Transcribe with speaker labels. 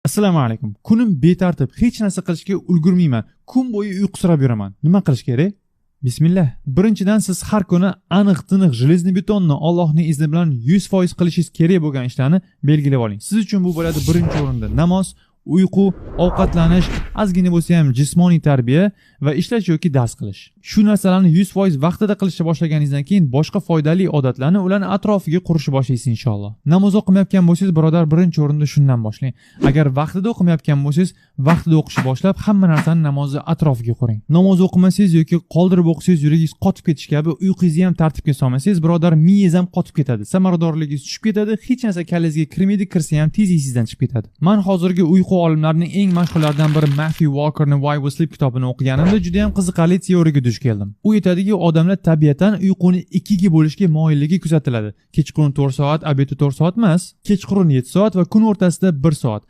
Speaker 1: Assalomu alaykum. Kunim betartib, hech narsa qilishga ulgurmayman. Kun bo'yi uyqusirab yuraman. Nima qilish kerak? Bismillah. Birinchidan, siz har kuni aniq, tiniq, железный betonni Allohning izni bilan 100% qilishingiz kerak bo'lgan ishlarni belgilab oling. Siz uchun bu bo'ladi birinchi o'rinda namoz, uyqu, ovqatlanish, ozgina bo'lsa ham jismoniy tarbiya va ishlash yoki dars qilish. Shu narsalarni 100% vaqtida qilishni boshlaganingizdan keyin boshqa foydali odatlarni ularni atrofiga qurishni boshlaysiz inshaalloh. Namoz o'qimayotgan bo'lsangiz, birodar, birinchi o'rinda shundan boshlang. Agar vaqtida o'qimayotgan bo'lsangiz, vaqtida o'qishni boshlab, hamma narsani namozni atrofiga quring. Namoz o'qimasangiz yoki qoldirib o'qisangiz, yuragingiz qotib ketish kabi uyqungizni ham tartibga solmasangiz, birodar, miyangiz ham qotib ketadi. Samaradorligingiz tushib ketadi, hech narsa kallangizga kirmaydi, kirsa ham tez esingizdan chiqib ketadi. Man hozirgi uyqu olimlarining eng mashhurlaridan biri Matthew Walkerning Why We Sleep kitobini o'qiganimda juda ham qiziqarli teoriyaga duch keldim. U aytadiki, odamlar tabiatan uyquni ikkiga bo'lishga moyilligi kuzatiladi. Kechqurun 4 soat, обед da 4 soat emas, kechqurun 7 soat va kun o'rtasida 1 soat.